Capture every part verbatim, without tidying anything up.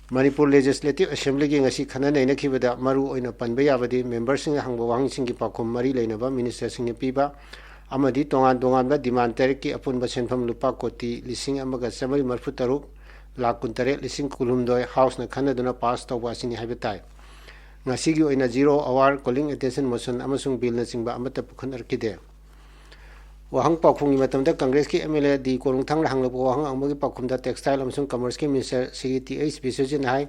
Manipur legislative ꯑꯦꯁꯦꯝꯕ꯭ꯂꯤꯒꯤ ꯉꯁꯤ ꯈꯟꯅ ꯅꯩꯅꯈꯤꯕꯗ ꯃꯔꯨ ꯑꯣꯏꯅ ꯄꯟꯕ ꯌꯥꯕꯗꯤ ꯃꯦꯝꯕꯔꯁꯤꯡꯅ ꯍꯪꯕ ꯋꯥꯍꯪꯁꯤꯡꯒꯤ ꯄꯥꯎꯈꯨꯝ ꯃꯔꯤ ꯂꯩꯅꯕ ꯃꯤꯅꯤꯁꯇꯔꯁꯤꯡꯅ ꯄꯤꯕ ꯑꯃꯗꯤ ꯇꯣꯉꯥꯟ ꯇꯣꯉꯥꯟꯕ ꯗꯤꯃꯥꯟ ꯇꯔꯦꯠꯀꯤ ꯑꯄꯨꯟꯕ ꯁꯦꯟꯐꯝ ꯂꯨꯄꯥ ꯀꯣꯇꯤ ꯂꯤꯁꯤꯡ ꯑꯃꯒ ꯆꯥꯃꯔꯤ ꯃꯔꯤꯐꯨ ꯇꯔꯨꯛ ꯂꯥꯈ ꯀꯨꯟꯇꯔꯦꯠ ꯂꯤꯁꯤꯡ ꯀꯨꯟꯍꯨꯝꯗꯣꯏ ꯍꯥꯎꯁꯅ ꯈꯟꯅꯗꯨꯅ ꯄꯥꯁ ꯇꯧꯕ ꯑꯁꯤꯅꯤ ꯍꯥꯏꯕ ꯇꯥꯏ꯫ ꯉꯁꯤꯒꯤ ꯑꯣꯏꯅ zero hour calling attention motion ꯑꯃꯁꯨꯡ ꯕꯤꯜꯅꯆꯤꯡꯕ ꯑꯃꯠꯇ ꯄꯨꯈꯠꯅꯔꯛꯈꯤꯗꯦ꯫ ꯋꯥꯍꯪ ꯄꯥꯎꯈꯨꯝꯒꯤ ꯃꯇꯝꯗ ꯀꯪꯒ꯭ꯔꯦꯁꯀꯤ MLA ꯗꯤ ꯀꯣꯂꯨꯡꯊꯥꯡꯅ ꯍꯪꯂꯛꯄ ꯋꯥꯍꯪ ꯑꯃꯒꯤ ꯄꯥꯎꯈꯨꯝꯗ ꯇꯦꯛꯁꯇꯥꯏꯜ ꯑꯃꯁꯨꯡ ꯀꯃꯔꯁꯀꯤ ꯃꯤꯅꯤꯁꯇꯔ ꯁ꯭ꯔꯤ ꯇꯤ ꯑꯩꯆ ꯕꯤꯁ꯭ꯋꯖꯤꯠꯅ ꯍꯥꯏ,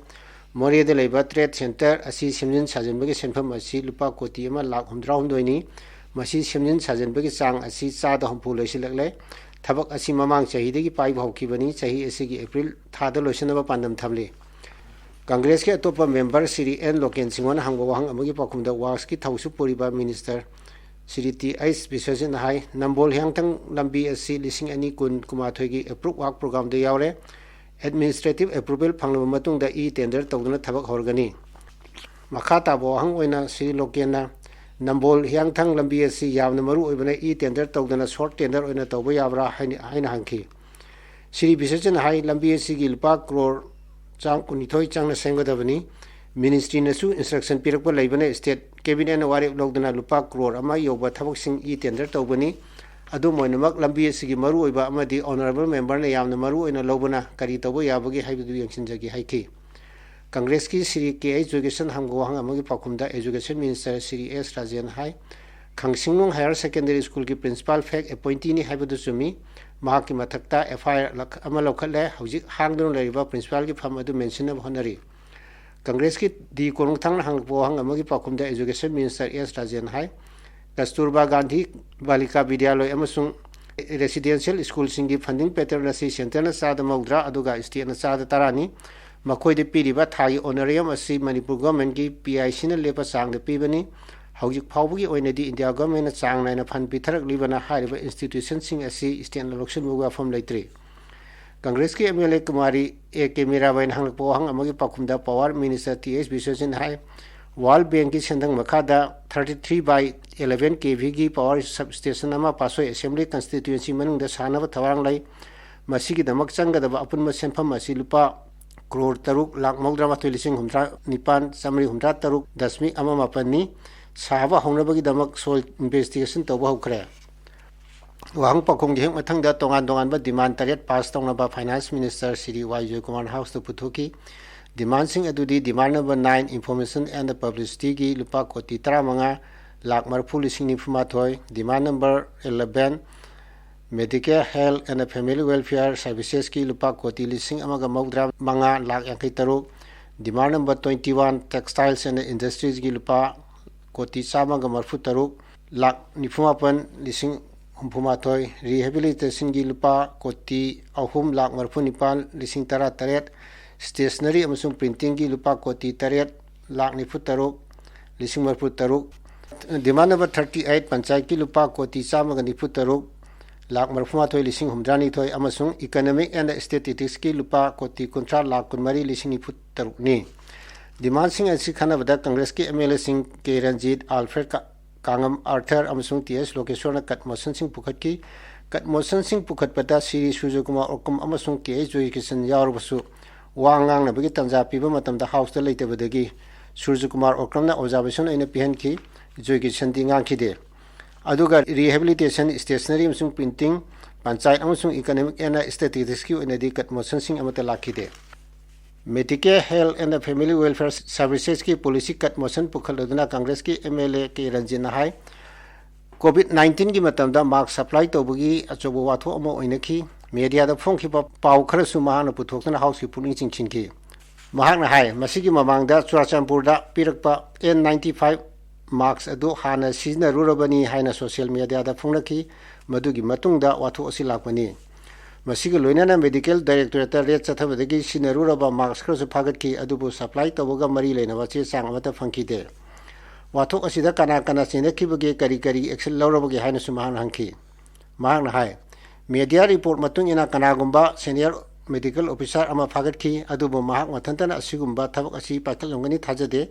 ꯃꯣꯔꯦꯗ ꯂꯩꯕ ꯇ꯭ꯔꯦꯗ ꯁꯦꯟꯇꯔ ꯑꯁꯤ ꯁꯦꯝꯖꯤꯟ ꯁꯥꯖꯤꯟꯕꯒꯤ ꯁꯦꯟꯐꯝ ꯑꯁꯤ ꯂꯨꯄꯥ ꯀꯣꯇꯤ ꯑꯃ ꯂꯥꯈ ꯍꯨꯝꯗ꯭ꯔꯥꯍꯨꯝꯗꯣꯏꯅꯤ꯫ ꯃꯁꯤ ꯁꯦꯝꯖꯤꯟ ꯁꯥꯖꯤꯟꯕꯒꯤ ꯆꯥꯡ ꯑꯁꯤ ꯆꯥꯗ ꯍꯨꯝꯐꯨ ꯂꯣꯏꯁꯤꯜꯂꯛꯂꯦ꯫ ꯊꯕꯛ ꯑꯁꯤ ꯃꯃꯥꯡ ꯆꯍꯤꯗꯒꯤ ꯄꯥꯏꯕ ꯍꯧꯈꯤꯕꯅꯤ꯫ ꯆꯍꯤ ꯑꯁꯤꯒꯤ ꯑꯦꯄ꯭ꯔꯤꯜ ꯊꯥꯗ ꯂꯣꯏꯁꯤꯟꯅꯕ ꯄꯥꯟꯗꯝ ꯊꯝꯂꯤ꯫ ꯀꯪꯒ꯭ꯔꯦꯁꯀꯤ ꯑꯇꯣꯞꯄ ꯃꯦꯝꯕꯔ ꯁ꯭ꯔꯤ ꯑꯦꯟ ꯂꯣꯀꯦꯟ ꯁꯤꯡꯍꯅ ꯍꯪꯕ ꯋꯥꯍꯪ ꯑꯃꯒꯤ ꯄꯥꯎꯈꯨꯝꯗ ꯋꯥꯛꯁꯀꯤ ꯊꯧꯁꯨ ꯄꯨꯔꯤꯕ ꯃꯤꯅꯤꯁꯇꯔ ꯁ꯭ꯔꯤ ꯇꯤ ꯑꯩꯆ ꯕꯤꯁ꯭ꯋꯖꯤꯠꯅ ꯍꯥꯏ, ꯅꯝꯕꯣꯜ ꯍꯤꯌꯥꯡꯊꯥꯡ ꯂꯝꯕꯤ ꯑꯁꯤ ꯂꯤꯁꯤꯡ ꯑꯅꯤ ꯀꯨꯟ ꯀꯨꯟꯃꯥꯊꯣꯏꯒꯤ ꯑꯦꯄ꯭ꯔꯨꯞ ꯋꯥꯛ ꯄ꯭ꯔꯣꯒ꯭ꯔꯥꯝꯗ ꯌꯥꯎꯔꯦ꯫ ꯑꯦꯗꯃꯤꯅꯤꯁꯇ꯭ꯔꯦꯇꯤꯚ ꯑꯦꯄ꯭ꯔꯨꯚꯦꯜ ꯐꯪꯂꯕ ꯃꯇꯨꯡꯗ ꯏ ꯇꯦꯟꯗꯔ ꯇꯧꯗꯨꯅ ꯊꯕꯛ ꯍꯧꯔꯒꯅꯤ꯫ ꯃꯈꯥ ꯇꯥꯕ ꯋꯥꯍꯪ ꯑꯣꯏꯅ ꯁ꯭ꯔꯤ ꯂꯣꯀꯦꯟꯅ ꯅꯝꯕꯣꯜ ꯍꯤꯌꯥꯡꯊꯥꯡ ꯂꯝꯕꯤ ꯑꯁꯤ ꯌꯥꯝꯅ ꯃꯔꯨ ꯑꯣꯏꯕꯅ ꯏ ꯇꯦꯟꯗꯔ ꯇꯧꯗꯅ ꯁꯣꯔꯠ ꯇꯦꯟꯗꯔ ꯑꯣꯏꯅ ꯇꯧꯕ ꯌꯥꯕ꯭ꯔꯥ ꯍꯥꯏꯅ, ꯍꯥꯏꯅ ꯍꯪꯈꯤ꯫ ꯁ꯭ꯔꯤ ꯕꯤꯁ꯭ꯋꯖꯤꯠꯅ ꯍꯥꯏ, ꯂꯝꯕꯤ ꯑꯁꯤꯒꯤ ꯂꯨꯄꯥ ꯀ꯭ꯔꯣꯔ ꯆꯥꯝ ꯀꯨꯟꯅꯤꯊꯣꯏ ꯆꯪꯅ ꯁꯦꯝꯒꯗꯕꯅꯤ꯫ ꯃꯤꯅꯤꯁꯇ꯭ꯔꯤꯅꯁꯨ ꯏꯟꯁꯇ꯭ꯔꯛꯁꯟ ꯄꯤꯔꯛꯄ ꯂꯩꯕꯅ ꯁ꯭ꯇꯦꯠ ꯀꯦꯕꯤꯅꯦꯠꯅ ꯋꯥꯔꯦꯞ ꯂꯧꯗꯨꯅ ꯂꯨꯄꯥ ꯀ꯭ꯔꯣꯔ ꯑꯃ ꯌꯧꯕ ꯊꯕꯛꯁꯤꯡ ꯏ ꯇꯦꯟꯗꯔ ꯇꯧꯒꯅꯤ꯫ ꯑꯗꯨꯝ ꯑꯣꯏꯅꯃꯛ ꯂꯝꯕꯤ ꯑꯁꯤꯒꯤ ꯃꯔꯨꯑꯣꯏꯕ ꯑꯃꯗꯤ ꯑꯣꯅꯔꯦꯕꯜ ꯃꯦꯝꯕꯔꯅ ꯌꯥꯝꯅ ꯃꯔꯨꯑꯣꯏꯅ ꯂꯧꯕꯅ ꯀꯔꯤ ꯇꯧꯕ ꯌꯥꯕꯒꯦ ꯍꯥꯏꯕꯗꯨ ꯌꯦꯡꯁꯤꯟꯖꯒꯦ ꯍꯥꯏꯈꯤ꯫ ꯀꯪꯒ꯭ꯔꯦꯁꯀꯤ ꯁ꯭ꯔꯤ ꯀꯦ ꯑꯩꯆ ꯖꯣꯏꯀꯤꯁꯟ ꯍꯪꯕ ꯋꯥꯍꯪ ꯑꯃꯒꯤ ꯄꯥꯎꯈꯨꯝꯗ ꯑꯦꯖꯨꯀꯦꯁꯟ ꯃꯤꯅꯤꯁꯇꯔ ꯁ꯭ꯔꯤ ꯑꯦꯁ ꯔꯥꯖꯦꯟ ꯍꯥꯏ, ꯈꯪꯁꯤꯡꯅꯨꯡ ꯍꯥꯌꯔ ꯁꯦꯀꯦꯟꯗꯔꯤ ꯁ꯭ꯀꯨꯜꯒꯤ ꯄ꯭ꯔꯤꯟꯁꯤꯄꯥꯜ ꯐꯦꯛ ꯑꯦꯄꯣꯏꯟꯇꯤꯅꯤ ꯍꯥꯏꯕꯗꯨ ꯆꯨꯝꯃꯤ꯫ ꯃꯍꯥꯛꯀꯤ ꯃꯊꯛꯇ ꯑꯦꯐ ꯑꯥꯏ ꯑꯥꯔ ꯑꯃ ꯂꯧꯈꯠꯂꯦ꯫ ꯍꯧꯖꯤꯛ ꯍꯥꯡꯗꯨꯅ ꯂꯩꯔꯤꯕ ꯄ꯭ꯔꯤꯟꯁꯤꯄꯥꯜꯒꯤ ꯐꯝ ꯑꯗꯨ ꯃꯦꯟꯁꯤꯟꯅꯕ ꯍꯣꯠꯅꯔꯤ꯫ ꯀꯪꯒ꯭ꯔꯦꯁꯀꯤ ꯗꯤ ꯀꯣꯂꯨꯡꯊꯥꯡꯅ ꯍꯪꯂꯛꯄ ꯋꯥꯍꯪ ꯑꯃꯒꯤ ꯄꯥꯎꯈꯨꯝꯗ ꯑꯦꯖꯨꯀꯦꯁꯟ ꯃꯤꯅꯤꯁꯇꯔ ꯑꯦꯁ ꯔꯥꯖꯦꯟ ꯍꯥꯏ, ꯀꯁꯇꯨꯔꯕꯥ ꯒꯥꯟꯙꯤ ꯕꯥꯂꯤꯀꯥ ꯕꯤꯗ꯭ꯌꯥꯂꯣꯏ ꯑꯃꯁꯨꯡ ꯔꯦꯁꯤꯗꯦꯟꯁꯤꯌꯦꯜ ꯁ꯭ꯀꯨꯜꯁꯤꯡꯒꯤ ꯐꯟꯗꯤꯡ ꯄꯦꯇꯔꯟ ꯑꯁꯤ ꯁꯦꯟꯇꯔꯅ ꯆꯥꯗ ꯃꯧꯗ꯭ꯔꯥ ꯑꯗꯨꯒ ꯁ꯭ꯇꯦꯠꯅ ꯆꯥꯗ ꯇꯔꯥꯅꯤ꯫ ꯃꯈꯣꯏꯗ ꯄꯤꯔꯤꯕ ꯊꯥꯒꯤ ꯑꯣꯅꯔꯤꯌꯝ ꯑꯁꯤ ꯃꯅꯤꯄꯨꯔ ꯒꯣꯔꯃꯦꯟꯒꯤ ꯄꯤ ꯑꯥꯏ ꯁꯤꯅ ꯂꯦꯞꯄ ꯆꯥꯡꯗ ꯄꯤꯕꯅꯤ꯫ ꯍꯧꯖꯤꯛ ꯐꯥꯎꯕꯒꯤ ꯑꯣꯏꯅꯗꯤ ꯏꯟꯗꯤꯌꯥ ꯒꯣꯔꯃꯦꯟꯅ ꯆꯥꯡ ꯅꯥꯏꯅ ꯐꯟ ꯄꯤꯊꯔꯛꯂꯤꯕꯅ ꯍꯥꯏꯔꯤꯕ ꯏꯟꯁꯇꯤꯇ꯭ꯌꯨꯁꯟꯁꯤꯡ ꯑꯁꯤ ꯁ꯭ꯇꯦꯠꯅ ꯂꯧꯁꯤꯟꯕꯒꯤ ꯋꯥꯐꯝ ꯂꯩꯇ꯭ꯔꯤ꯫ ꯀꯪꯒ꯭ꯔꯦꯁꯀꯤ M L A Kumari A K ꯃꯤꯔꯥꯕꯥꯏꯅ ꯍꯪꯂꯛꯄ ꯋꯥꯍꯪ ꯑꯃꯒꯤ ꯄꯥꯎꯈꯨꯝꯗ ꯄꯥꯋꯔ ꯃꯤꯅꯤꯁꯇꯔ ꯇꯤ ꯑꯩꯆ ꯕꯤꯁ꯭ꯋꯖꯤꯠꯅ ꯍꯥꯏ, ꯋꯥꯔꯜ ꯕꯦꯡꯛꯀꯤ ꯁꯦꯟꯊꯪ ꯃꯈꯥꯗ thirty three by eleven K V ꯒꯤ ꯄꯥꯋꯔ ꯁꯕ ꯁ꯭ꯇꯦꯁꯟ ꯑꯃ ꯄꯥꯠꯁꯣꯏ ꯑꯦꯁꯦꯝꯕ꯭ꯂꯤ ꯀꯟꯁꯇꯤꯇ꯭ꯌꯨꯑꯦꯟꯁꯤ ꯃꯅꯨꯡꯗ ꯁꯥꯅꯕ ꯊꯧꯔꯥꯡ ꯂꯩ꯫ ꯃꯁꯤꯒꯤꯗꯃꯛ ꯆꯪꯒꯗꯕ ꯑꯄꯨꯟꯕ ꯁꯦꯟꯐꯝ ꯑꯁꯤ ꯂꯨꯄꯥ ꯀ꯭ꯔꯣꯔ ꯇꯔꯨꯛ ꯂꯥꯈ ꯃꯧꯗ꯭ꯔꯥ ꯃꯥꯊꯣꯏ ꯂꯤꯁꯤꯡ ꯍꯨꯝꯗ꯭ꯥ ꯅꯤꯄꯥꯟ ꯆꯥꯃꯔꯤ ꯍꯨꯝꯗ꯭ꯔꯥ ꯇꯔꯨꯛ ꯗꯁꯃꯤꯛ ꯑꯃ ꯃꯥꯄꯟꯅꯤ꯫ ꯁꯥꯕ ꯍꯧꯅꯕꯒꯤꯗꯃꯛ ꯁꯣꯏꯜ ꯏꯟꯚꯦꯁꯇꯤꯒꯦꯁꯟ ꯇꯧꯕ ꯍꯧꯈ꯭ꯔꯦ꯫ ꯋꯥꯍꯪ ꯄꯥꯎꯈꯨꯝꯒꯤ ꯍꯦꯛ ꯃꯊꯪꯗ ꯇꯣꯉꯥꯟ ꯇꯣꯉꯥꯟꯕ ꯗꯤꯃꯥꯟ ꯇꯔꯦꯠ ꯄꯥꯁ ꯇꯧꯅꯕ finance minister Shri Y Joykumar ꯍꯥꯎꯁꯇ ꯄꯨꯊꯣꯛꯈꯤ꯫ ꯗꯤꯃꯥꯟꯁꯤꯡ ꯑꯗꯨꯗꯤ demand number nine, information and ꯄꯕ꯭ꯂꯤꯁꯤꯇꯤꯒꯤ ꯂꯨꯄꯥ ꯀꯣꯇꯤ ꯇꯔꯥꯃꯉꯥ ꯂꯥꯈ ꯃꯔꯤꯐꯨ ꯂꯤꯁꯤꯡ ꯅꯤꯐꯨ ꯃꯥꯊꯣꯏ, demand number eleven, medical health and family welfare ꯁꯔꯚꯤꯁꯦꯁꯀꯤ ꯂꯨꯄꯥ ꯀꯣꯇꯤ ꯂꯤꯁꯤꯡ ꯑꯃꯒ ꯃꯧꯗ꯭ꯔꯥ ꯃꯉꯥ ꯂꯥꯈ ꯌꯥꯡꯈꯩ ꯇꯔꯨꯛ, demand number twenty one, textiles and ꯏꯟꯗꯁꯇ꯭ꯔꯤꯁꯀꯤ ꯂꯨꯄꯥ ꯀꯣꯇꯤ ꯆꯥꯝꯃꯒ ꯃꯔꯤꯐꯨ ꯇꯔꯨꯛ ꯂꯥꯈ ꯅꯤꯐꯨ ꯃꯥꯄꯟ ꯂꯤꯁꯤꯡ ꯍꯨꯝꯐꯨ ꯃꯥꯊꯣꯏ, ꯔꯤꯍꯦꯕꯤꯂꯤꯇꯦꯁꯟꯒꯤ ꯂꯨꯄꯥ ꯀꯣꯇꯤ ꯑꯍꯨꯝ ꯂꯥꯈ ꯃꯔꯤꯐꯨ ꯅꯤꯄꯥꯟ ꯂꯤꯁꯤꯡ ꯇꯔꯥ ꯇꯔꯦꯠ, ꯁ꯭ꯇꯦꯁꯅꯔꯤ ꯑꯃꯁꯨꯡ ꯄ꯭ꯔꯤꯟꯇꯤꯡꯒꯤ ꯂꯨꯄꯥ ꯀꯣꯇꯤ ꯇꯔꯦꯠ ꯂꯥꯈ ꯅꯤꯐꯨ ꯇꯔꯨꯛ ꯂꯤꯁꯤꯡ ꯃꯔꯤꯐꯨ ꯇꯔꯨꯛ, ꯗꯤꯃꯥꯟ ꯅꯝꯕꯔ ꯊꯥꯔꯇꯤ ꯑꯩꯠ, ꯄꯟꯆꯥꯌꯠꯀꯤ ꯂꯨꯄꯥ ꯀꯣꯇꯤ ꯆꯥꯝꯃꯒ ꯅꯤꯐꯨ ꯇꯔꯨꯛ ꯂꯥꯈ ꯃꯔꯤꯐꯨ ꯃꯥꯊꯣꯏ ꯂꯤꯁꯤꯡ ꯍꯨꯝꯗ꯭ꯔꯥ ꯅꯤꯊꯣꯏ ꯑꯃꯁꯨꯡ ꯏꯀꯅꯣꯃꯤꯛ ꯑꯦꯟ ꯁ꯭ꯇꯦꯇꯤꯁꯇꯤꯛꯁꯀꯤ ꯂꯨꯄꯥ ꯀꯣꯇꯤ ꯀꯨꯟꯊ꯭ꯔꯥ ꯂꯥꯈ ꯀꯨꯟꯃꯔꯤ ꯂꯤꯁꯤꯡ ꯅꯤꯐꯨ ꯇꯔꯨꯛꯅꯤ꯫ ꯗꯤꯃꯥꯟꯁꯤꯡ ꯑꯁꯤ ꯈꯟꯅꯕꯗ ꯀꯪꯒ꯭ꯔꯦꯁꯀꯤ ꯑꯦꯝ ꯑꯦꯜ ꯑꯦꯁꯤꯡ ꯀꯦ ꯔꯟꯖꯤꯠ, ꯑꯜꯐ꯭ꯔꯦꯗ ꯀꯥ-, ꯀꯥꯉꯝ ꯑꯥꯔꯊꯔ ꯑꯃꯁꯨꯡ ꯇꯤ ꯑꯦꯁ ꯂꯣꯀꯦꯁꯣꯔꯅ ꯀꯠ ꯃꯣꯁꯟꯁꯤꯡ ꯄꯨꯈꯠꯈꯤ꯫ ꯀꯠ ꯃꯣꯁꯟꯁꯤꯡ ꯄꯨꯈꯠꯄꯗ ꯁ꯭ꯔꯤ ꯁꯨꯔꯖꯀꯨꯃꯥꯔ ꯑꯣꯀ꯭ꯔꯝ ꯑꯃꯁꯨꯡ ꯀꯦ ꯑꯩꯆ ꯖꯣꯏꯀꯤꯁꯟ ꯌꯥꯎꯔꯕꯁꯨ, ꯋꯥ ꯉꯥꯡꯅꯕꯒꯤ ꯇꯥꯟꯖꯥ ꯄꯤꯕ ꯃꯇꯝꯗ ꯍꯥꯎꯁꯇ ꯂꯩꯇꯕꯗꯒꯤ ꯁꯨꯔꯖꯀꯨꯃꯥꯔ ꯑꯣꯀ꯭ꯔꯝꯅ ꯑꯣꯕꯖꯥꯔꯕꯦꯁꯟ ꯑꯣꯏꯅ ꯄꯤꯍꯟꯈꯤ꯫ ꯖꯣꯏꯀꯤꯁꯟꯗꯤ ꯉꯥꯡꯈꯤꯗꯦ꯫ ꯑꯗꯨꯒ ꯔꯤꯍꯦꯕꯤꯂꯤꯇꯦꯁꯟ, ꯁ꯭ꯇꯦꯁꯅꯔꯤ ꯑꯃꯁꯨꯡ ꯄ꯭ꯔꯤꯟꯇꯤꯡ, ꯄꯟꯆꯥꯌꯠ ꯑꯃꯁꯨꯡ ꯏꯀꯅꯣꯃꯤꯛ ꯑꯦꯟ ꯁ꯭ꯇꯦꯇꯤꯁꯇꯤꯛꯁꯀꯤ ꯑꯣꯏꯅꯗꯤ ꯀꯠ ꯃꯣꯁꯟꯁꯤꯡ ꯑꯃꯠꯇ ꯂꯥꯛꯈꯤꯗꯦ꯫ Medical health and family welfare ꯁꯔꯚꯤꯁꯦꯁꯀꯤ ꯄꯣꯂꯤꯁꯤ ꯀꯠ ꯃꯣꯁꯟ ꯄꯨꯈꯠꯂꯗꯨꯅ ꯀꯪꯒ꯭ꯔꯦꯁꯀꯤ ꯑꯦꯝ ꯑꯦꯜ ꯑꯦ ꯀꯦ ꯔꯟꯖꯤꯠꯅ ꯍꯥꯏ, ꯀꯣꯚꯤꯗ ꯅꯥꯏꯟꯇꯤꯟꯒꯤ ꯃꯇꯝꯗ ꯃꯥꯁꯛ ꯁꯄ꯭ꯂꯥꯏ ꯇꯧꯕꯒꯤ ꯑꯆꯧꯕ ꯋꯥꯊꯣꯛ ꯑꯃ ꯑꯣꯏꯅꯈꯤ꯫ ꯃꯦꯗꯤꯌꯥꯗ ꯐꯣꯡꯈꯤꯕ ꯄꯥꯎ ꯈꯔꯁꯨ ꯃꯍꯥꯛꯅ ꯄꯨꯊꯣꯛꯇꯨꯅ ꯍꯥꯎꯁꯀꯤ ꯄꯨꯛꯅꯤꯡ ꯆꯤꯡꯁꯤꯟꯈꯤ꯫ ꯃꯍꯥꯛꯅ ꯍꯥꯏ, ꯃꯁꯤꯒꯤ ꯃꯃꯥꯡꯗ ꯆꯨꯔꯥꯆꯥꯟꯄꯨꯔꯗ ꯄꯤꯔꯛꯄ ꯑꯦꯟ ꯅꯥꯏꯟꯇꯤ ꯐꯥꯏꯚ ꯃꯥꯁꯛ ꯑꯗꯨ ꯍꯥꯟꯅ ꯁꯤꯖꯤꯟꯅꯔꯨꯔꯕꯅꯤ ꯍꯥꯏꯅ ꯁꯣꯁꯤꯌꯦꯜ ꯃꯦꯗꯤꯌꯥꯗ ꯐꯣꯡꯂꯛꯈꯤ꯫ ꯃꯗꯨꯒꯤ ꯃꯇꯨꯡꯗ ꯋꯥꯊꯣꯛ ꯑꯁꯤ ꯂꯥꯛꯄꯅꯤ꯫ ꯃꯁꯤꯒ ꯂꯣꯏꯅꯅ ꯃꯦꯗꯤꯀꯦꯜ ꯗꯥꯏꯔꯦꯛꯇꯣꯔꯦꯠꯇ ꯔꯦꯗ ꯆꯠꯊꯕꯗꯒꯤ ꯁꯤꯖꯤꯟꯅꯔꯨꯔꯕ ꯃꯥꯁꯛ ꯈꯔꯁꯨ ꯐꯥꯒꯠꯈꯤ, ꯑꯗꯨꯕꯨ ꯁꯄ꯭ꯂꯥꯏ ꯇꯧꯕꯒ ꯃꯔꯤ ꯂꯩꯅꯕ ꯆꯦ ꯆꯥꯡ ꯑꯃꯠꯇ ꯐꯪꯈꯤꯗꯦ꯫ ꯋꯥꯊꯣꯛ ꯑꯁꯤꯗ ꯀꯅꯥ ꯀꯅꯥ ꯆꯦꯟꯅꯈꯤꯕꯒꯦ, ꯀꯔꯤ ꯀꯔꯤ ꯑꯦꯛꯁꯟ ꯂꯧꯔꯕꯒꯦ ꯍꯥꯏꯅꯁꯨ ꯃꯍꯥꯛꯅ ꯍꯪꯈꯤ꯫ ꯃꯍꯥꯛꯅ ꯍꯥꯏ, ꯃꯦꯗꯤꯌꯥ ꯔꯤꯄꯣꯔꯠ ꯃꯇꯨꯡ ꯏꯟꯅ ꯀꯅꯥꯒꯨꯝꯕ ꯁꯦꯅꯤꯌꯔ ꯃꯦꯗꯤꯀꯦꯜ ꯑꯣꯐꯤꯁꯥꯔ ꯑꯃ ꯐꯥꯒꯠꯈꯤ, ꯑꯗꯨꯕꯨ ꯃꯍꯥꯛ ꯃꯊꯟꯇꯅ ꯑꯁꯤꯒꯨꯝꯕ ꯊꯕꯛ ꯑꯁꯤ ꯄꯥꯏꯈꯠꯂꯝꯒꯅꯤ ꯊꯥꯖꯗꯦ꯫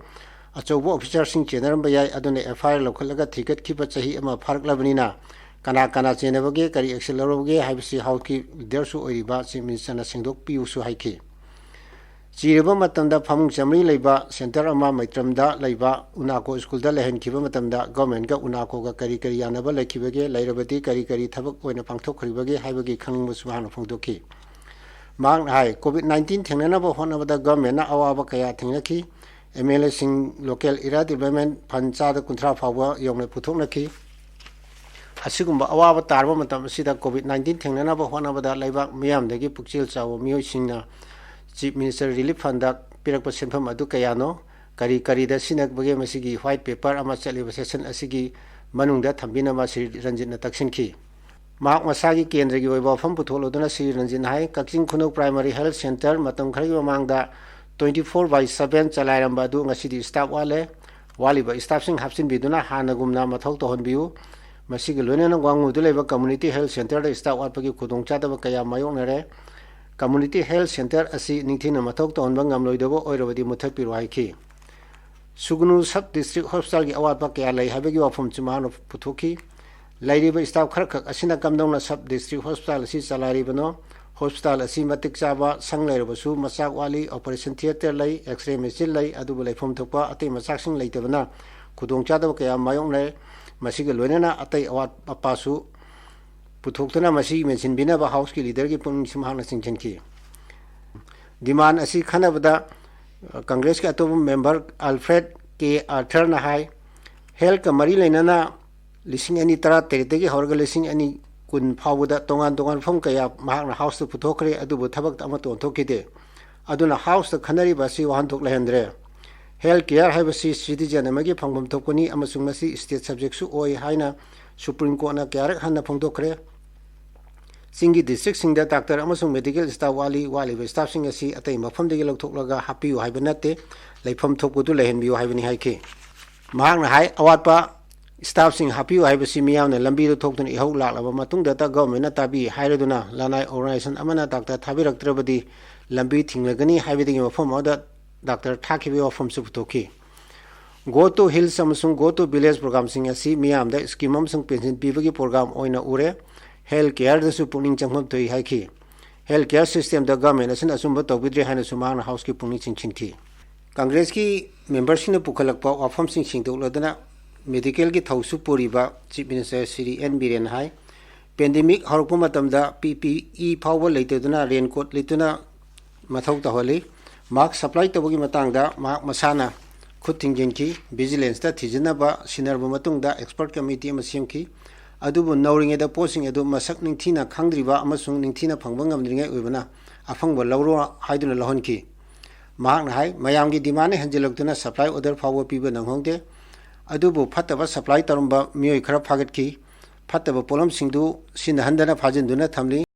ꯑꯆꯧꯕ ꯑꯣꯐꯤꯁꯥꯔꯁꯤꯡ ꯆꯦꯟꯅꯔꯝꯕ ꯌꯥꯏ, ꯑꯗꯨꯅ ꯑꯦꯐ ꯑꯥꯏ ꯑꯥꯔ ꯂꯧꯈꯠꯂꯒ ꯊꯤꯒꯠꯈꯤꯕ ꯆꯍꯤ ꯑꯃ ꯐꯥꯔꯛꯂꯕꯅꯤꯅ ꯀꯅꯥ ꯀꯅꯥ ꯆꯦꯟꯅꯕꯒꯦ, ꯀꯔꯤ ꯑꯦꯛꯁꯟ ꯂꯧꯔꯕꯒꯦ ꯍꯥꯏꯕꯁꯤ ꯍꯥꯎꯁꯀꯤ ꯂꯤꯗꯔꯁꯨ ꯑꯣꯏꯔꯤꯕ ꯆꯤꯐ ꯃꯤꯅꯤꯁꯇꯔꯅ ꯁꯦꯡꯗꯣꯛꯄꯤꯌꯨꯁꯨ ꯍꯥꯏꯈꯤ꯫ ꯆꯤꯔꯕ ꯃꯇꯝꯗ ꯐꯃꯨꯡ ꯆꯥꯝꯃꯔꯤ ꯂꯩꯕ ꯁꯦꯟꯇꯔ ꯑꯃ ꯃꯩꯇ꯭ꯔꯝꯗ ꯂꯩꯕ ꯎꯅꯥꯀꯣ ꯁ꯭ꯀꯨꯜꯗ ꯂꯩꯍꯟꯈꯤꯕ ꯃꯇꯝꯗ ꯒꯚꯔꯟꯃꯦꯟꯠꯀ ꯎꯅꯥꯀꯣꯒ ꯀꯔꯤ ꯀꯔꯤ ꯌꯥꯅꯕ ꯂꯩꯈꯤꯕꯒꯦ? ꯂꯩꯔꯕꯗꯤ ꯀꯔꯤ ꯀꯔꯤ ꯊꯕꯛ ꯑꯣꯏꯅ ꯄꯥꯡꯊꯣꯛꯈ꯭ꯔꯤꯕꯒꯦ ꯍꯥꯏꯕꯒꯤ ꯈꯪꯅꯤꯡꯕꯁꯨ ꯃꯍꯥꯛꯅ ꯐꯣꯡꯗꯣꯛꯈꯤ꯫ ꯃꯍꯥꯛꯅ ꯍꯥꯏ, ꯀꯣꯚꯤꯗ ꯅꯥꯏꯟꯇꯤꯟ ꯊꯦꯡꯅꯅꯕ ꯍꯣꯠꯅꯕꯗ ꯒꯚꯔꯟꯃꯦꯟꯠꯅ ꯑꯋꯥꯕ ꯀꯌꯥ ꯊꯦꯡꯅꯈꯤ꯫ ꯑꯦꯝ ꯑꯦꯜ ꯑꯦꯁꯤꯡ ꯂꯣꯀꯦꯜ ꯑꯦꯔꯤꯌꯥ ꯗꯤꯕ꯭ꯂꯞꯃꯦꯟꯠ ꯐꯟ ꯆꯥꯗ ꯀꯨꯟꯊ꯭ꯔꯥ ꯐꯥꯎꯕ ꯌꯧꯅ ꯄꯨꯊꯣꯛꯅꯈꯤ꯫ ꯑꯁꯤꯒꯨꯝꯕ ꯑꯋꯥꯕ ꯇꯥꯔꯕ ꯃꯇꯝ ꯑꯁꯤꯗ ꯀꯣꯚꯤꯗ ꯅꯥꯏꯟꯇꯤꯟ ꯊꯦꯡꯅꯅꯕ ꯍꯣꯠꯅꯕꯗ ꯂꯩꯕꯥꯛ ꯃꯤꯌꯥꯝꯗꯒꯤ ꯄꯨꯛꯆꯦꯜ ꯆꯥꯎꯕ ꯃꯤꯑꯣꯏꯁꯤꯡꯅ ꯆꯤꯐ ꯃꯤꯅꯤꯁꯇꯔ ꯔꯤꯂꯤꯐ ꯐꯟꯗ ꯄꯤꯔꯛꯄ ꯁꯦꯟꯐꯝ ꯑꯗꯨ ꯀꯌꯥꯅꯣ, ꯀꯔꯤ ꯀꯔꯤꯗ ꯁꯤꯖꯤꯟꯅꯕꯒꯦ, ꯃꯁꯤꯒꯤ ꯋꯥꯏꯠ ꯄꯦꯄꯔ ꯑꯃ ꯆꯠꯂꯤꯕ ꯁꯦꯁꯟ ꯑꯁꯤꯒꯤ ꯃꯅꯨꯡꯗ ꯊꯝꯕꯤꯅꯕ ꯁ꯭ꯔꯤ ꯔꯟꯖꯤꯠꯅ ꯇꯛꯁꯤꯟꯈꯤ꯫ ꯃꯍꯥꯛ ꯃꯁꯥꯒꯤ ꯀꯦꯟꯗ꯭ꯔꯒꯤ ꯑꯣꯏꯕ ꯋꯥꯐꯝ ꯄꯨꯊꯣꯛꯂꯗꯨꯅ ꯁ꯭ꯔꯤ ꯔꯟꯖꯤꯠꯅ ꯍꯥꯏ, ꯀꯛꯆꯤꯡ ꯈꯨꯅꯧ ꯄ꯭ꯔꯥꯏꯃꯥꯔꯤ ꯍꯦꯜꯊ ꯁꯦꯟꯇꯔ ꯃꯇꯝ ꯈꯔꯒꯤ ꯃꯃꯥꯡꯗ ꯇ꯭ꯋꯦꯟꯇꯤ ꯐꯣꯔ ꯕꯥꯏ ꯁꯚꯦꯟ ꯆꯂꯥꯏꯔꯝꯕ ꯑꯗꯨ ꯉꯁꯤꯗꯤ ꯁ꯭ꯇꯥꯐ ꯋꯥꯠꯂꯦ꯫ ꯋꯥꯠꯂꯤꯕ ꯁ꯭ꯇꯥꯐꯁꯤꯡ ꯍꯥꯞꯆꯤꯟꯕꯤꯗꯨꯅ ꯍꯥꯟꯅꯒꯨꯝꯅ ꯃꯊꯧ ꯇꯧꯍꯟꯕꯤꯌꯨ꯫ ꯃꯁꯤꯒꯤ ꯂꯣꯏꯅꯅ ꯋꯥꯉꯨꯗ ꯂꯩꯕ ꯀꯝꯃ꯭ꯌꯨꯅꯤꯇꯤ ꯍꯦꯜꯊ ꯁꯦꯟꯇꯔꯗ ꯁ꯭ꯇꯥꯐ ꯋꯥꯠꯄꯒꯤ ꯈꯨꯗꯣꯡꯆꯥꯗꯕ ꯀꯌꯥ ꯃꯥꯌꯣꯛꯅꯔꯦ꯫ ꯀꯝꯃ꯭ꯌꯨꯅꯤꯇꯤ ꯍꯦꯜꯊ ꯁꯦꯟꯇꯔ ꯑꯁꯤ ꯅꯤꯡꯊꯤꯅ ꯃꯊꯧ ꯇꯧꯍꯟꯕ ꯉꯝꯂꯣꯏꯗꯕ ꯑꯣꯏꯔꯕꯗꯤ ꯃꯨꯊꯠꯄꯤꯔꯣ ꯍꯥꯏꯈꯤ꯫ ꯁꯨꯒꯅꯨ ꯁꯕ ꯗꯤꯁꯇ꯭ꯔꯤꯛ ꯍꯣꯁꯄꯤꯇꯥꯜꯒꯤ ꯑꯋꯥꯠꯄ ꯀꯌꯥ ꯂꯩ ꯍꯥꯏꯕꯒꯤ ꯋꯥꯐꯝꯁꯨ ꯃꯍꯥꯛꯅ ꯄꯨꯊꯣꯛꯈꯤ꯫ ꯂꯩꯔꯤꯕ ꯁ꯭ꯇꯥꯐ ꯈꯔꯈꯛ ꯑꯁꯤꯅ ꯀꯝꯗꯧꯅ ꯁꯕ ꯗꯤꯁꯇ꯭ꯔꯤꯛ ꯍꯣꯁꯄꯤꯇꯥꯜ ꯑꯁꯤ ꯆꯂꯥꯏꯔꯤꯕꯅꯣ? ꯍꯣꯁꯄꯤꯇꯥꯜ ꯑꯁꯤ ꯃꯇꯤꯛ ꯆꯥꯕ ꯁꯪ ꯂꯩꯔꯕꯁꯨ ꯃꯆꯥꯛ ꯋꯥꯠꯂꯤ, ꯑꯣꯄꯔꯦꯁꯟ ꯊꯤꯌꯦꯇꯔ ꯂꯩ, ꯑꯦꯛꯁ-ꯔꯦ ꯃꯦꯆꯤꯟ ꯂꯩ, ꯑꯗꯨꯕꯨ ꯂꯩꯐꯝ ꯊꯣꯛꯄ ꯑꯇꯩ ꯃꯆꯥꯛꯁꯤꯡ ꯂꯩꯇꯕꯅ ꯈꯨꯗꯣꯡꯆꯥꯗꯕ ꯀꯌꯥ ꯃꯥꯌꯣꯛꯅꯩ꯫ ꯃꯁꯤꯒ ꯂꯣꯏꯅꯅ ꯑꯇꯩ ꯑꯋꯥꯠ ꯑꯄꯥꯁꯨ ꯄꯨꯊꯣꯛꯇꯨꯅ ꯃꯁꯤ ꯃꯦꯟꯁꯤꯟꯕꯤꯅꯕ ꯍꯥꯎꯁꯀꯤ ꯂꯤꯗꯔꯒꯤ ꯄꯨꯛꯅꯤꯡꯁꯨ ꯃꯍꯥꯛꯅ ꯆꯤꯡꯁꯤꯟꯈꯤ꯫ ꯗꯤꯃꯥꯟ ꯑꯁꯤ ꯈꯟꯅꯕꯗ, ꯑ, ꯀꯪꯒ꯭ꯔꯦꯁꯀꯤ ꯑꯇꯣꯞꯄ ꯃꯦꯝꯕꯔ ꯑꯜꯐ꯭ꯔꯦꯗ ꯀꯦ ꯑꯥꯔꯊꯔꯅ ꯍꯥꯏ, ꯍꯦꯜꯊꯀ ꯃꯔꯤ ꯂꯩꯅꯅ ꯂꯤꯁꯤꯡ ꯑꯅꯤ ꯇꯔꯥꯇꯔꯦꯠꯇꯒꯤ ꯍꯧꯔꯒ ꯂꯤꯁꯤꯡ ꯑꯅꯤ ꯀꯨꯟ ꯐꯥꯎꯕꯗ ꯇꯣꯉꯥꯟ ꯇꯣꯉꯥꯟꯕ ꯃꯐꯝ ꯀꯌꯥ ꯃꯍꯥꯛꯅ ꯍꯥꯎꯁꯇ ꯄꯨꯊꯣꯛꯈ꯭ꯔꯦ, ꯑꯗꯨꯕꯨ ꯊꯕꯛꯇ ꯑꯃꯠꯇ ꯑꯣꯟꯊꯣꯛꯈꯤꯗꯦ꯫ ꯑꯗꯨꯅ ꯍꯥꯎꯁꯇ ꯈꯟꯅꯔꯤꯕ ꯑꯁꯤ ꯋꯥꯍꯟꯊꯣꯛ ꯂꯩꯍꯟꯗ꯭ꯔꯦ꯫ ꯍꯦꯜꯊ ꯀꯦꯌꯔ ꯍꯥꯏꯕꯁꯤ ꯁꯤꯇꯤꯖꯦꯟ ꯑꯃꯒꯤ ꯐꯪꯐꯝ ꯊꯣꯛꯄꯅꯤ ꯑꯃꯁꯨꯡ ꯃꯁꯤ ꯁ꯭ꯇꯦꯠ ꯁꯕꯖꯦꯛꯁꯨ ꯑꯣꯏ ꯍꯥꯏꯅ ꯁꯨꯄ꯭ꯔꯤꯝ ꯀꯣꯔꯠꯅ ꯀꯌꯥꯔꯛ ꯍꯟꯅ ꯐꯣꯡꯗꯣꯛꯈ꯭ꯔꯦ꯫ ꯆꯤꯡꯒꯤ ꯗꯤꯁꯇ꯭ꯔꯤꯛꯁꯤꯡꯗ ꯗꯥꯛꯇꯔ ꯑꯃꯁꯨꯡ ꯃꯦꯗꯤꯀꯦꯜ ꯁ꯭ꯇꯥꯐ ꯋꯥꯠꯂꯤ꯫ ꯋꯥꯠꯂꯤꯕ ꯁ꯭ꯇꯥꯐꯁꯤꯡ ꯑꯁꯤ ꯑꯇꯩ ꯃꯐꯝꯗꯒꯤ ꯂꯧꯊꯣꯛꯂꯒ ꯍꯥꯞꯄꯤꯌꯨ ꯍꯥꯏꯕ ꯅꯠꯇꯦ, ꯂꯩꯐꯝ ꯊꯣꯛꯄꯗꯨ ꯂꯩꯍꯟꯕꯤꯌꯨ ꯍꯥꯏꯕꯅꯤ ꯍꯥꯏꯈꯤ꯫ ꯃꯍꯥꯛꯅ ꯍꯥꯏ, ꯑꯋꯥꯠꯄ ꯁ꯭ꯇꯥꯐꯁꯤꯡ ꯍꯥꯞꯄꯤꯌꯨ ꯍꯥꯏꯕꯁꯤ ꯃꯤꯌꯥꯝꯅ ꯂꯝꯕꯤꯗ ꯊꯣꯛꯇꯨꯅ ꯏꯍꯧ ꯂꯥꯛꯂꯕ ꯃꯇꯨꯡꯗꯇ ꯒꯚꯔꯟꯃꯦꯟꯠꯅ ꯇꯥꯕꯤ ꯍꯥꯏꯔꯗꯨꯅ ꯂꯅꯥꯏ ꯑꯣꯔꯒꯅꯥꯏꯖꯦꯁꯟ ꯑꯃꯅ ꯗꯥꯛꯇꯔ ꯊꯥꯕꯤꯔꯛꯇ꯭ꯔꯕꯗꯤ ꯂꯝꯕꯤ ꯊꯤꯡꯂꯒꯅꯤ ꯍꯥꯏꯕꯗꯒꯤ ꯃꯐꯝ ꯑꯃꯗ ꯗꯥꯛꯇꯔ ꯊꯥꯈꯤꯕꯒꯤ ꯋꯥꯐꯝꯁꯨ ꯄꯨꯊꯣꯛꯈꯤ꯫ Go to Hills ꯑꯃꯁꯨꯡ Go to Village ꯄ꯭ꯔꯣꯒ꯭ꯔꯥꯝꯁꯤꯡ ꯑꯁꯤ ꯃꯤꯌꯥꯝꯗ ꯁ꯭ꯀꯤꯝ ꯑꯃꯁꯨꯡ ꯄꯦꯟꯁꯤꯟ ꯄꯤꯕꯒꯤ ꯄ꯭ꯔꯣꯒ꯭ꯔꯥꯝ ꯑꯣꯏꯅ ꯎꯔꯦ꯫ ꯍꯦꯜꯊ ꯀꯦꯌꯔꯗꯁꯨ ꯄꯨꯛꯅꯤꯡ ꯆꯪꯐꯝ ꯊꯣꯛꯏ ꯍꯥꯏꯈꯤ꯫ ꯍꯦꯜꯊ ꯀꯦꯌꯔ ꯁꯤꯁꯇꯦꯝꯗ ꯒꯚꯔꯟꯃꯦꯟ ꯑꯁꯤꯅ ꯑꯆꯨꯝꯕ ꯇꯧꯕꯤꯗ꯭ꯔꯦ ꯍꯥꯏꯅꯁꯨ ꯃꯍꯥꯛꯅ ꯍꯥꯎꯁꯀꯤ ꯄꯨꯛꯅꯤꯡ ꯆꯤꯡꯁꯤꯟꯈꯤ꯫ ꯀꯪꯒ꯭ꯔꯦꯁꯀꯤ ꯃꯦꯝꯕꯔꯁꯤꯡꯅ ꯄꯨꯈꯠꯂꯛꯄ ꯋꯥꯐꯝꯁꯤꯡ ꯁꯦꯡꯗꯣꯛꯂꯗꯨꯅ ꯃꯦꯗꯤꯀꯦꯜꯒꯤ ꯊꯧꯁꯨ ꯄꯨꯔꯤꯕ chief minister Shri N Biren ꯍꯥꯏ, ꯄꯦꯟꯗꯦꯃꯤꯛ ꯍꯧꯔꯛꯄ ꯃꯇꯝꯗ ꯄꯤ ꯄꯤ ꯏ ꯐꯥꯎꯕ ꯂꯩꯇꯗꯨꯅ ꯔꯦꯟꯀꯣꯠ ꯂꯤꯠꯇꯨꯅ ꯃꯊꯧ ꯇꯧꯍꯜꯂꯤ꯫ ꯃꯥꯛꯁ ꯁꯄ꯭ꯂꯥꯏ ꯇꯧꯕꯒꯤ ꯃꯇꯥꯡꯗ ꯃꯍꯥꯛ ꯃꯁꯥꯅ ꯈꯨꯠ ꯊꯤꯡꯖꯤꯟꯈꯤ꯫ ꯚꯤꯖꯤꯂꯦꯟꯁꯇ ꯊꯤꯖꯤꯟꯅꯕ ꯁꯤꯟꯅꯔꯕ ꯃꯇꯨꯡꯗ ꯑꯦꯛꯁꯄꯔꯠ ꯀꯃꯤꯇꯤ ꯑꯃ ꯁꯦꯝꯈꯤ꯫ ꯑꯗꯨꯕꯨ ꯅꯧꯔꯤꯉꯩꯗ ꯄꯣꯠꯁꯤꯡ ꯑꯗꯨ ꯃꯁꯛ ꯅꯤꯡꯊꯤꯅ ꯈꯪꯗ꯭ꯔꯤꯕ ꯑꯃꯁꯨꯡ ꯅꯤꯡꯊꯤꯅ ꯐꯪꯕ ꯉꯝꯗ꯭ꯔꯤꯉꯩ ꯑꯣꯏꯕꯅ ꯑꯐꯪꯕ ꯂꯧꯔꯣ ꯍꯥꯏꯗꯨꯅ ꯂꯧꯍꯟꯈꯤ꯫ ꯃꯍꯥꯛꯅ ꯍꯥꯏ, ꯃꯌꯥꯝꯒꯤ ꯗꯤꯃꯥꯟꯅ ꯍꯦꯟꯖꯤꯜꯂꯛꯇꯨꯅ ꯁꯄ꯭ꯂꯥꯏ ꯑꯣꯔꯗꯔ ꯐꯥꯎꯕ ꯄꯤꯕ ꯅꯪꯍꯧꯗꯦ꯫ ꯑꯗꯨꯕꯨ ꯐꯠꯇꯕ ꯁꯄ꯭ꯂꯥꯏ ꯇꯧꯔꯝꯕ ꯃꯤꯑꯣꯏ ꯈꯔ ꯐꯥꯒꯠꯈꯤ꯫ ꯐꯠꯇꯕ ꯄꯣꯠꯂꯝꯁꯤꯡꯗꯨ ꯁꯤꯖꯤꯟꯅꯍꯟꯗꯅ ꯐꯥꯖꯤꯟꯗꯨꯅ ꯊꯝꯂꯤ꯫